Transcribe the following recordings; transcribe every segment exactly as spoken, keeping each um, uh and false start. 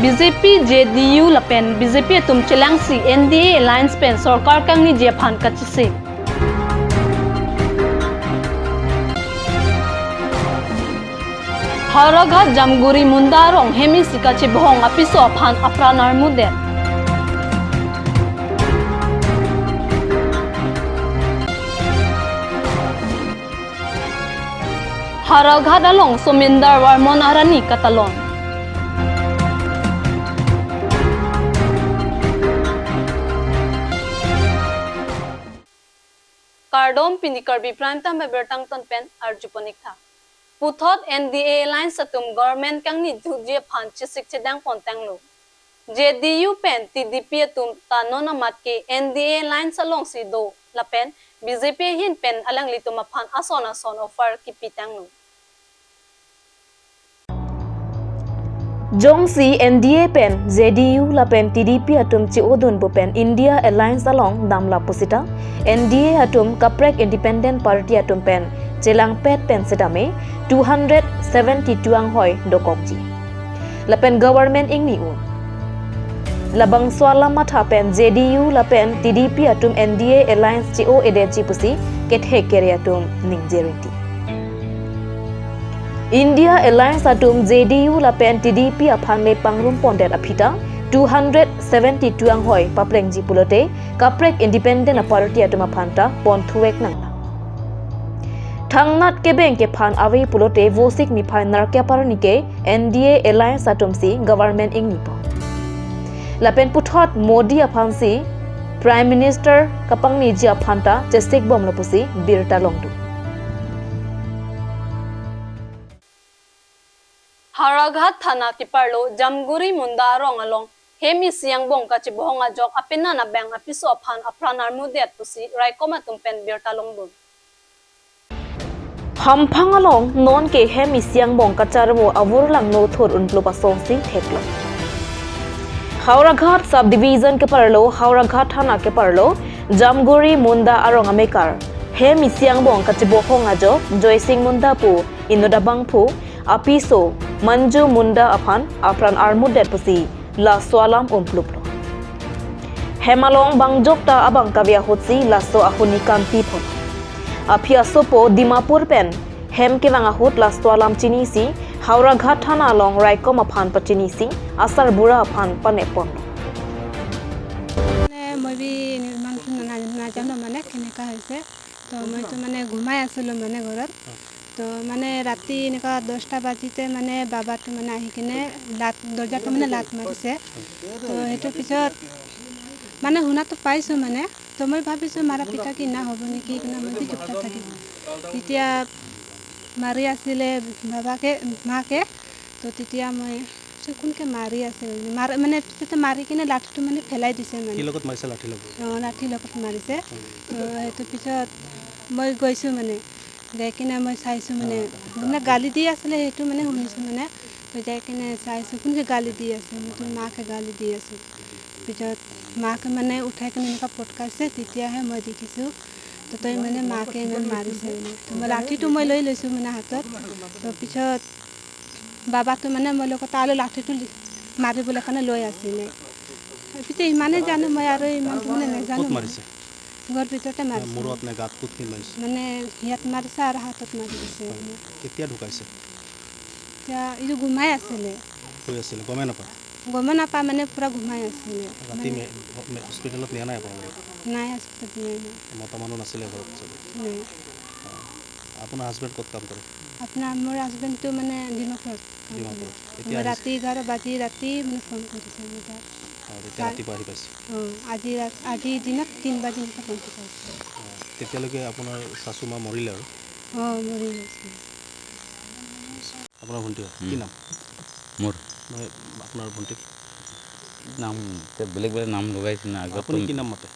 B J P, J D U lapen B J P atum chelangsi N D A alliance pen sorkar kangniji aphan kachesik. Howraghat Jamguri Munda arong hem isi kachebohong apiso aphan apran armudet. Howraghat along Somindar Varmon arani katalon. Kardom, pini Karbi Prime Time abirta angton pen arjupon-ik tha. Puthot N D A alliance atum government kangni thuji aphan chesik chedang pontanglo. J D U pen T D P atum ta non amat ke N D A alliance alongsi do lapen B J P ahin pen alanglitum aphan ason ason offer kipitanglo. Jongsi N D A pen J D U lapen T D P atum che-odun pu pen India Alliance along damlap pusita, N D A atum kaprek Independent Party atum pen chelangpet pen setame two hundred seventy-two anghoi dokokji. Lapen government ingni un. Labangso alam matha pen J D U lapen T D P atum N D A Alliance che-o-edetji pusi kethek kere atum ningje rinti. India Alliance atum J D U lapen T D P aphan le pangrum pondet aphi ta two hundred seventy-two anghoi paplengji pulote kaprek Independent Party atum aphan ta pon thuvek nanglang. Thangnat kebeng kephan ave pulote Vosik niphai nerkep arni ke N D A Alliance atumsi government ingnipo. Lapen puthot Modi aphansi Prime Minister kapangniji aphan ta chesikbomlo pusi birta longdun. Howraghat Thana keparlo Jamguri Munda arong along hem isi angbong kachebohong ajok apenan abang apiso aphan apran armudet pusi raikom atum pen birta longdun. Hamphang along non ke hem isi angbong kacharvo avur langno thur unplup asonsi theklo. Howraghat Subdivision keparlo, Howraghat Thana keparlo, Jamguri Munda arong amekar hem isi angbong kachebohong ajok Joysing Munda pu inut abangphu apiso Manju Munda aphan apran armudet pusi laso alam umpluplo. Hem along bangjok ta abang kave ahutsi laso ahuni kanti pon. Aphi asopo Dimapur pen hem kevang ahut laso alam chinisi Howraghat Thana along raikom aphan pachinisi asarbura aphan panepponlo. মানে মই বি ইমান না- নাজানো মানে কেনেকা হৈছে। তো মইতো মানে ঘুমাই আছিলোঁ মানে ঘৰত। তো মানে ৰাতি এনেকুৱা দহটা বাজিতে মানে বাবাটো মানে আহি কিনে লাত, দৰ্জাটো মানে লাত মাৰিছে। তো সেইটো পিছত মানে শুনাটো পাইছোঁ মানে। তো মই ভাবিছোঁ মাৰা পিটা কি না হ'ব নেকি, কিন্তু মই বি চুপচাপ থাকিছোঁ। তেতিয়া মাৰি আছিলে বাবাকে, মাকে। তো তেতিয়া মই ভাবিছোঁ কোনকে মাৰি আছে বুলি। মাৰ-, মানে পিছতে মাৰি কিনে লাঠিটো মানে পেলাই দিছে মানে। কি লগত মাৰিছে? লাঠি লগত? অ, লাঠি লগত মাৰিছে। তো সেইটো পিছত মই গৈছোঁ মানে। যাই কিনে মই চাইছোঁ মানে, মানে গালি দি আছিলে, সেইটো মানে শুনিছোঁ মানে। তো যাই কিনে চাইছোঁ, কোনকে গালি দি আছে? মইতো মাকে গালি দি আছোঁ। পিছত মাকে মানে উঠাই কিনে এনেকুৱা পটকাইছে, তেতিয়াহে মই দেখিছোঁ। তো তই মানে মাকে ইমান মাৰিছে মানে। তো মই লাঠিটো মই লৈ লৈছোঁ মানে হাতত। তো পিছত বাবাটো মানে মই লগত তালৈ লাঠিটো লি- মাৰিবলৈ কাৰণে লৈ আছিলে। পিছে ইমানে জানো মই আৰু ইমানটো মানে নাজানো ক'ত মানে। মাৰিছে? ঘৰ ভিতৰতে মাৰিছে। মূৰত নে গাত, ক'ত কি মাৰিছে? মানে ইয়াত মাৰিছে আৰু হাতত মাৰি দিছে। হয়। কেতিয়া ঢুকাইছে? এতিয়া এইটো ঘুমাই আছিলে। শুই আছিলে, গমেই নাপায়? গমেই নাপায়, মানে পূৰা ঘুমাই আছিলে। ৰাতি মানে মে-, মে-, হস্পিটেলত নিয়া নাই আপোনালোকে? নাই, হস্পিটেলত নিয়া নাই। মতা মানুহ নাছিলে ঘৰত চাগে? নাই। অ। আপোনাৰ হাজবেণ্ড ক'ত কাম কৰে? আপোনাৰ, মোৰ হাজবেণ্ডটো মানে ডিমাপুৰত কাম কৰে। ডিমাপুৰত। এতিয়া মই আহিছে? ৰাতি এঘাৰ বাজি ৰাতি মানে ফোন কৰিছে মোৰ তাত। অ, তেতিয়া ছাৰ। ৰাতিপুৱা আহি পাইছে? অ, আজি ৰা-, আজিৰ দিনত তিনি বাজি এনেকুৱা ফোন কৰিছে। অ, তেতিয়ালৈকে আপোনাৰ শাশু মা মৰিলে আৰু? অ, মৰি গৈছে। আপোনাৰ ভণ্টি হয়? কি উম। নাম? মোৰ? নহয়, আপোনাৰ ভণ্টি? নাম, এতিয়া বেলেগ বেলেগ নাম লগাইছে না, আগত আপুনি তো কি নাম মাতে?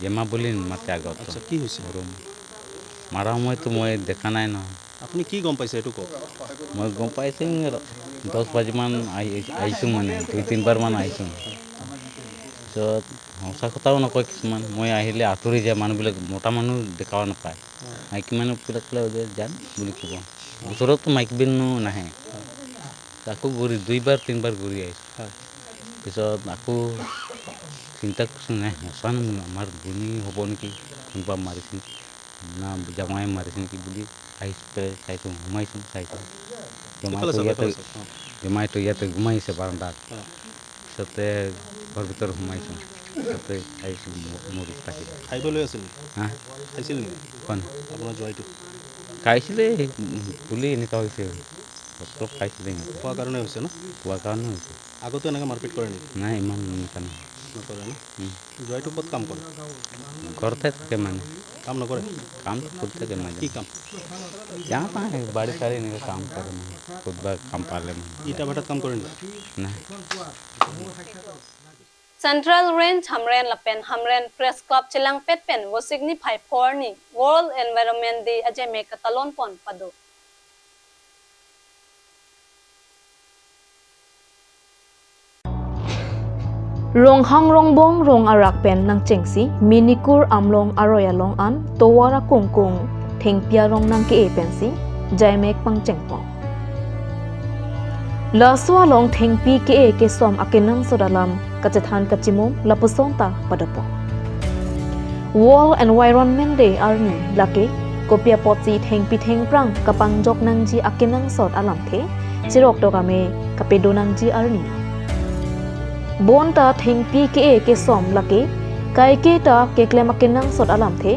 জেমা বুলি মাতে আগত। আচ্ছা, কি হৈছে? সৰু মাৰা সময়তো মই দেখা নাই নহয়। আপুনি কি গম পাইছে, এইটো কওক। মই গম পাইছোঁ, দহ বাজিমান আহি-, আহিছোঁ মানে, দুই তিনিবাৰমান আহিছোঁ। পিছত সঁচা কথাও নকয় কিছুমান। মই আহিলে আঁতৰি যায়, মানুহবিলাক মতা মানুহ দেখাব নাপায়। মাইকী মানুহবিলাক ক'লে যে যান বুলি ক'ব। ওচৰততো মাইকী মানুহ নাহে। আকৌ ঘূৰি দুইবাৰ তিনিবাৰ ঘূৰি আহিছোঁ। হয়। পিছত আকৌ চিন্তা কৰিছোঁ, নাই, সঁচা নহয়, আমাৰ ঘূৰ্ণি হ'ব নেকি, কোনোবা মাৰিছে নেকি, না জামাই মাৰিছে নেকি বুলি আহিছোঁ, চাইছোঁ, সোমাইছোঁ, চাইছোঁ। এইফালে চাওক, জামাইটো এইফালে ইয়াতে, চাওক। অ। জামাইটো ইয়াতে ঘুমাইছে বাৰাণ্ডাত। অ। পিছতে ঘৰ ভিতৰত সোমাইছোঁ, পিছতে চাইছোঁ ম-, মৰি থাকিল। খাই বৈ লৈ আছিল নেকি? হা? খাইছিল নেকি? কোন? আপোনাৰ জোঁৱাইটো? খাইছিলে, উম, বুলি এনেকুৱা হৈছে। অলপ খাইছিলে এনেকুৱা। খোৱাৰ কাৰণে হৈছে ন? খোৱাৰ কাৰণে হৈছে। আগতে এনেকে মাৰপিট কৰে নেকি? নাই, ইমান এনেকুৱা নাই। নকৰে ন? উম। জোঁৱাইটো ক'ত কাম কৰে? ঘৰতে থাকে মানে। কাম নকৰে? কাম কৰি থাকে মানে। কি কাম? জানো পাই, বাৰী চাৰী এনেকে কাম কৰে মানে। ক'তবা কাম পালে মানে। ইটা ভাটাত কাম কৰে নেকি? নাই। Central Range Hamren lapen Hamren Press Club chelangpet pen Vosik niphai pho arni World Environment Day ajaimek katalon pon pado. Ronghang rongbong rong arak pen nangchengsi Minikur Amlong aroi along an tovar akungkung thengpi arong nangke-e pensi jaimek pangchengpon. Laso along thengpi ke-e kesom akenangsot alam kachethan kachimum lapuson ta padopon. World Environment Day arni lake kopi apotsi thengpi thengphrang kapangjok nangji akenangsot alamthe chirok tokame kapedo nangji arni. Bonta thengpi ke-e kesom lake kaike ta keklem akenangsot alamthe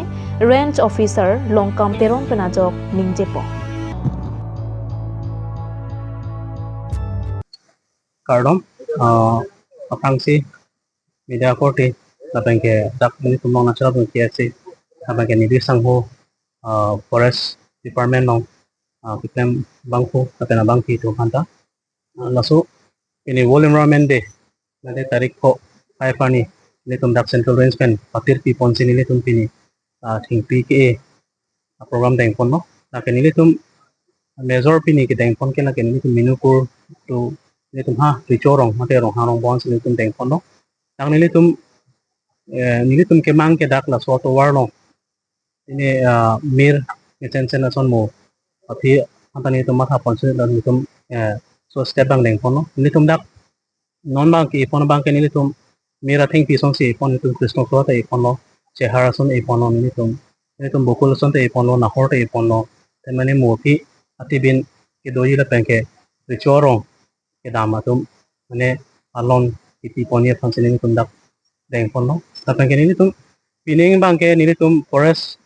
Range Officer Longkam Teron pen ajok ningjepon. Kardom, ah, aphrangsi media korte, lapen ke dak nelitum Arunachal Pradesh K S C, lapen ke neli sangho, ah, Forest Department along, ah, keklem abangphu, lapen abangpi atum aphanta. Ah, laso pini World Environment Day, lale tarik pho, five arni, nelitum dak Central Range pen patir piponsi nelitum pini, ah, thengpi ke-e, ah, program dengponlo. Lake nelitum major pini kedengpon ke lake nelitum Minikur to nelitum ha Recho Rong mate Ronghang rongbong si nelitum dengponlo. Dak nelitum, eh, nelitum kemang ke dak laso tovar along. Ini, ah, mir nesen sen ason mo. Aphi aphanta nelitum mathaponsi la nelitum, eh, laso step abang dengponlo. Nelitum dak non abang ke-epon abang ke nelitum mir athengpi asonsi epon, nelitum Krishnasora ta eponlo, Chehar ason eponlo nelitum. Nelitum Bokul ason ta eponlo, Nahor ta eponlo. Te mane mo aphi atibin kedoji lapen ke Recho Rong kedam atum mane alon kipi ponji aphansi nelitum dak dengponlo. Lapen ke nelitum pining abang ke nelitum Forest,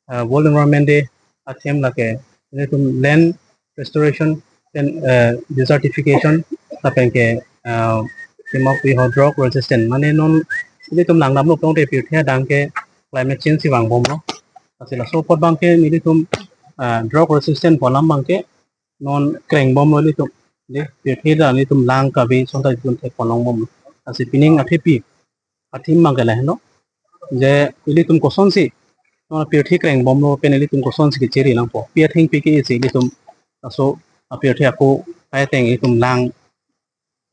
ah, World Environment Day a-theme lake nelitum land restoration and, ah, desertification lapen ke, ah, theme of we have drought resistant. Mane non nelitum langdamlo pulote pirthe adang ke climate change si vangbomlo. Lasi laso apot abang ke nelitum, ah, drought resistant pu alam abang ke non krengbomlo ilitum. De, pirthe ta nelitum lang kave asonta ilitum thekponlongbomlo. Lasi pining athepi, a-theme abang ke lahelo. Je ilitum kosonsi, non pirthe krengbomlo pen ilitum kosonsi kechiri nangpo. Pi athengpi ke-e si ilitum laso apirthe ako kaiteng ilitum lang,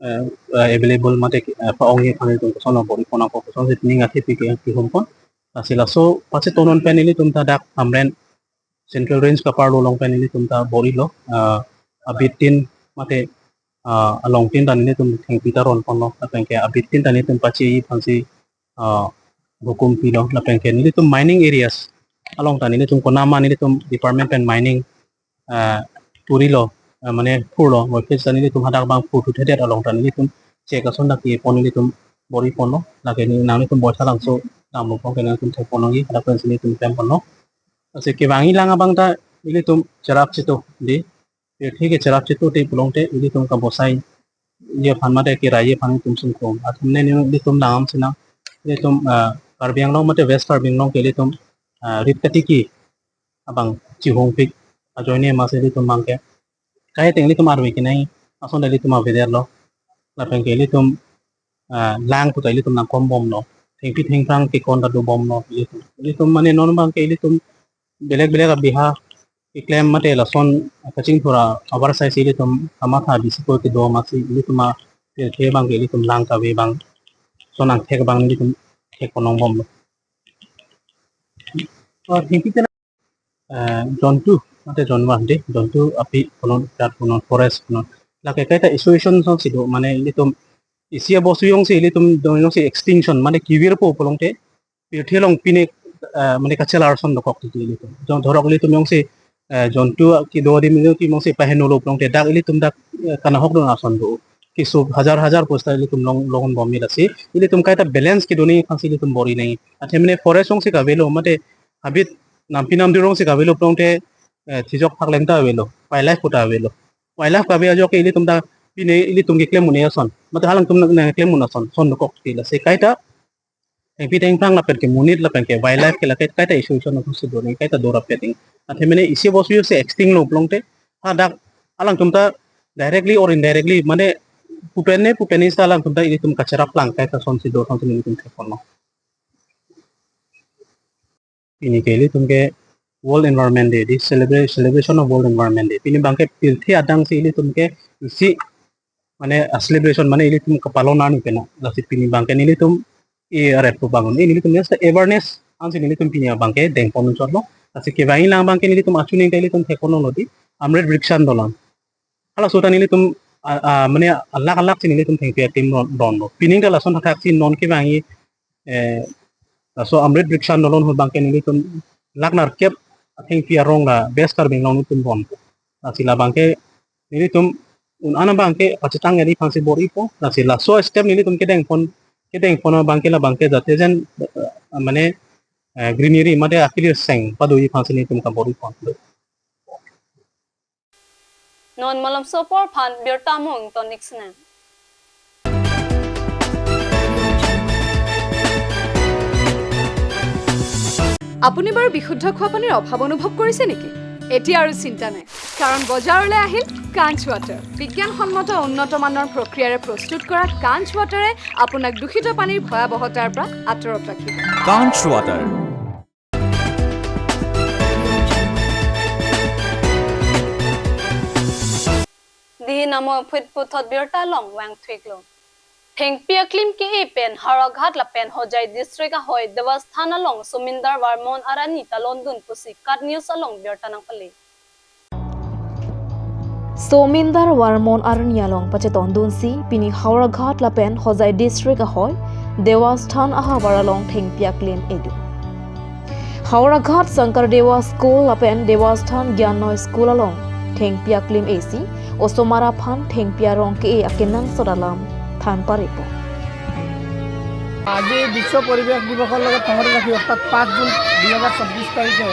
eh, eh, available mate, eh, pa-ongji aphan ilitum koson bor-ipon ako, kosonsi pining athepi ke-e pi humpon. Lasi laso pachetonon pen ilitum ta dak Hamren Central Range kaparlo along pen nelitum ta bor-ilo, ah, abit tin mate, ah, along tin ta nelitum thengpi ta ronponlo, lapen ke abit tin ta nelitum pacheji aphansi, ah, hukum pilo, lapen ke nelitum mining areas along ta nelitum konama nelitum department pen mining, ah, turilo, ah, mane phurlo, office ta nelitum hadak abang phurthuthedet along ta nelitum check ason dak kepon nelitum bor-iponlo, lake ni nanglitum Baithalangso damlo puke nelitum thekponlongji, hadak pensi nelitum klemponlo. Lasi kevangji lang abang ta ilitum cherap chitu, de, pirthe ke cherap chitu te pulote ilitum kabosai ji aphan mate keraiji aphan ilitum sungkrum. Athumne nelitum langdam sinang, ilitum, ah, Karbi Anglong mate West Karbi Anglong ke ilitum, ah, rit katiki abang chihungpik ajoine masi ilitum abang ke kaiteng ilitum arve kenai ason ta ilitum avedetlo. Lapen ke ilitum, ah, lang puta ilitum nangkombomlo. Thengpi thengphrang kekon ta dobomlo ilitum. Ilitum mane non abang ke ilitum belek belek abiha keklem mate lason kachingthur abar saisi ilitum kamatha bisi ko kedo masi ilitum apirthe abang ke ilitum lang kave abang, lason angthek abang ilitum thekponlongbomlo. Or thengpi, eh, jontu, mate jonwar de, jontu aphi punon, rat punon, forest punon, Lake kaita association asonsi do, mane ilitum isi abos jongsi ilitum do jongsi extinction, mane kevirpo pulote, pirthe along pine, eh, mane kachelar ason dokok titi ilitum. Jong dhorok ilitum jongsi, eh, jontu kedo adim ilitum jongsi pahenolo pulote dak ilitum dak, eh, kanahok dun ason do. Keso hajar hajar posta ilitum long, longbom me lasi. Ilitum kaita balance kedo nangji aphansi ilitum bor-i nangji. Athe mane forest jongsi kavelo, mate habit nampi namdi jongsi kavelo pulote, eh, thijok phak lengta avelo, wildlife puta avelo. Wildlife kave ajok ke ilitum ta pine ilitum keklem un-e ason, mate halangtum nang, nangklem un ason, ason dokok titi lasi kaita thengpi thengphang lapen ke monit lapen ke wildlife ke lake kaita association asonsi do nangji, kaita do rapet nangji. Athe mane isi abos jongsi extinct lo pulote, hadak alangtum ta directly or indirectly, mane pupene pupene seta alangtum ta ilitum kacherap lang kaita asonsi do asonsi nelitum theklong. Pini ke ilitum ke World Environment Day, di celebrate, celebration of World Environment Day. Pini abangke pirthe adang si ilitum ke isi, mane, ah, celebration, mane ilitum kapalon arni pena. Lasi pini abangke nelitum i red pu bangun. Ini nelitum just awareness ansi nelitum pini abangke dengpon chotlo. Lasi kevangji lang abangke nelitum achuning ke ilitum theklonglo di Amrit Vriksha Andolan. Halaso ta nelitum, ah, ah, mane alak alak si nelitum thengpi aklem ron, ronlo. Pining ta lason thakthak si non kevangji, eh, laso Amrit Vriksha Andolan ahut abangke nelitum lakh nerkep athengpi arong la West Karbi Anglong nelitum ron. Lasi labangke nelitum un-an abangke pachetong nangji aphansi bor-ipo. Lasi laso step nelitum kedengpon, kedengpon abangke labangke jate jen, eh, mane, eh, greenery mate akilir seng padoji aphansi nelitum kabor-ipon. Non malomso apor aphan birta mung tonik senen. আপুনি বাৰু বিশুদ্ধ খোৱা পানীৰ অভাৱ অনুভৱ কৰিছে নেকি? এতিয়া আৰু চিন্তা নাই, কাৰণ বজাৰলৈ আহিল কাঞ্চ ৱাটাৰ। বিজ্ঞানসন্মত উন্নত মানৰ প্ৰক্ৰিয়াৰে প্ৰস্তুত কৰা কাঞ্চ ৱাটাৰে আপোনাক দূষিত পানীৰ ভয়াৱহতাৰ পৰা আঁতৰত ৰাখিব। কাঞ্চ water. Dei namo phit puthot birta along vangthuiklo. Thengpi aklem ke-e pen Howraghat lapen Hojai district ahoi Dewasthan along Somindar Varmon arat ni talon dun pusi KAT News along birta nangpale. Somindar Varmon arni along pachetong dunsi pini Howraghat lapen Hojai district ahoi Dewasthan ahavar along thengpi aklem edu. Howraghat Shankar Dewa School lapen Dewasthan Gyan Noi School along thengpi aklem esi osomar aphan thengpi arong ke-e akenangsot alam than parepo. আজি বিশ্ব পৰিৱেশ দিৱসৰ লগত সংগতি ৰাখি অৰ্থাৎ পাঁচ জুন দুই হাজাৰ চৌব্বিছ তাৰিখে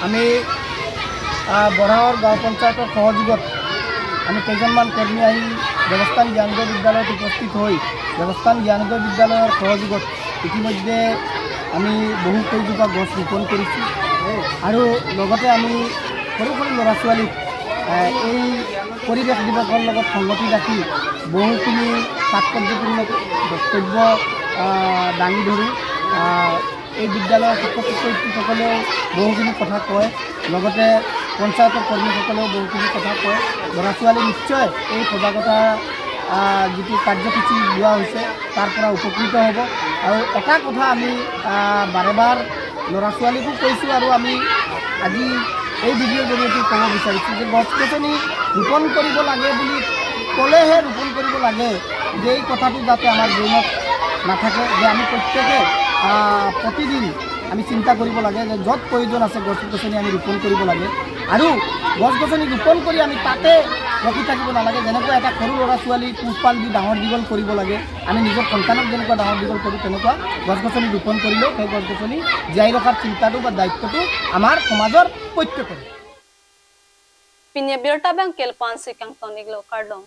আমি, আহ, বৰাহৰ গাঁও পঞ্চায়তৰ সহযোগত আমি কেইজনমান কৰ্মী আহি দেৱস্থান জ্ঞানোদয় বিদ্যালয়ত উপস্থিত হৈ দেৱস্থান জ্ঞানোদয় বিদ্যালয়ৰ সহযোগত ইতিমধ্যে আমি বহু কেইজোপা গছ ৰোপণ কৰিছোঁ আৰু লগতে আমি সৰু সৰু ল'ৰা ছোৱালীক, আহ, এই পৰিৱেশ দিৱসৰ লগত সংগতি ৰাখি বহুখিনি তাৎপৰ্যপূৰ্ণ বক্তব্য, আহ, দাঙি ধৰোঁ। আহ, এই বিদ্যালয়ৰ শিক্ষক শিক্ষয়িত্ৰীসকলেও বহুখিনি কথা কয়, লগতে পঞ্চায়তৰ কৰ্মীসকলেও বহুখিনি কথা কয়। ল'ৰা ছোৱালী নিশ্চয় এই সজাগতা, আহ, যিটো কাৰ্যসূচী লোৱা হৈছে, তাৰ পৰা উপকৃত হ'ব। আৰু এটা কথা আমি, আহ, বাৰে বাৰ ল'ৰা ছোৱালীকো কৈছোঁ আৰু আমি আজি এই ভিডিঅ'ৰ জৰিয়তে ক'ব বিচাৰিছোঁ যে গছ গছনি ৰোপণ কৰিব লাগে বুলি ক'লেহে ৰোপণ কৰিব লাগে, যে এই কথাটো যাতে আমাৰ ব্ৰেইনত নাথাকে, যে আমি প্ৰত্যেকে, আহ, প্ৰতিদিন আমি চিন্তা কৰিব লাগে যে য'ত প্ৰয়োজন আছে গছ গছনি আমি ৰোপণ কৰিব লাগে। আৰু গছ গছনি ৰোপণ কৰি আমি তাতে ৰখি থাকিব নালাগে। যেনেকৈ এটা সৰু ল'ৰা ছোৱালী পোহপাল দি ডাঙৰ দীঘল কৰিব লাগে, আমি নিজৰ সন্তানক যেনেকুৱা ডাঙৰ দীঘল কৰোঁ, তেনেকুৱা গছ গছনি ৰোপণ কৰিলেও সেই গছ গছনি জীয়াই ৰখাৰ চিন্তাটো বা দায়িত্বটো আমাৰ সমাজৰ প্ৰত্যেকৰে। Pini abirta abang ke lapu-ansi kangton-iklo, kardom.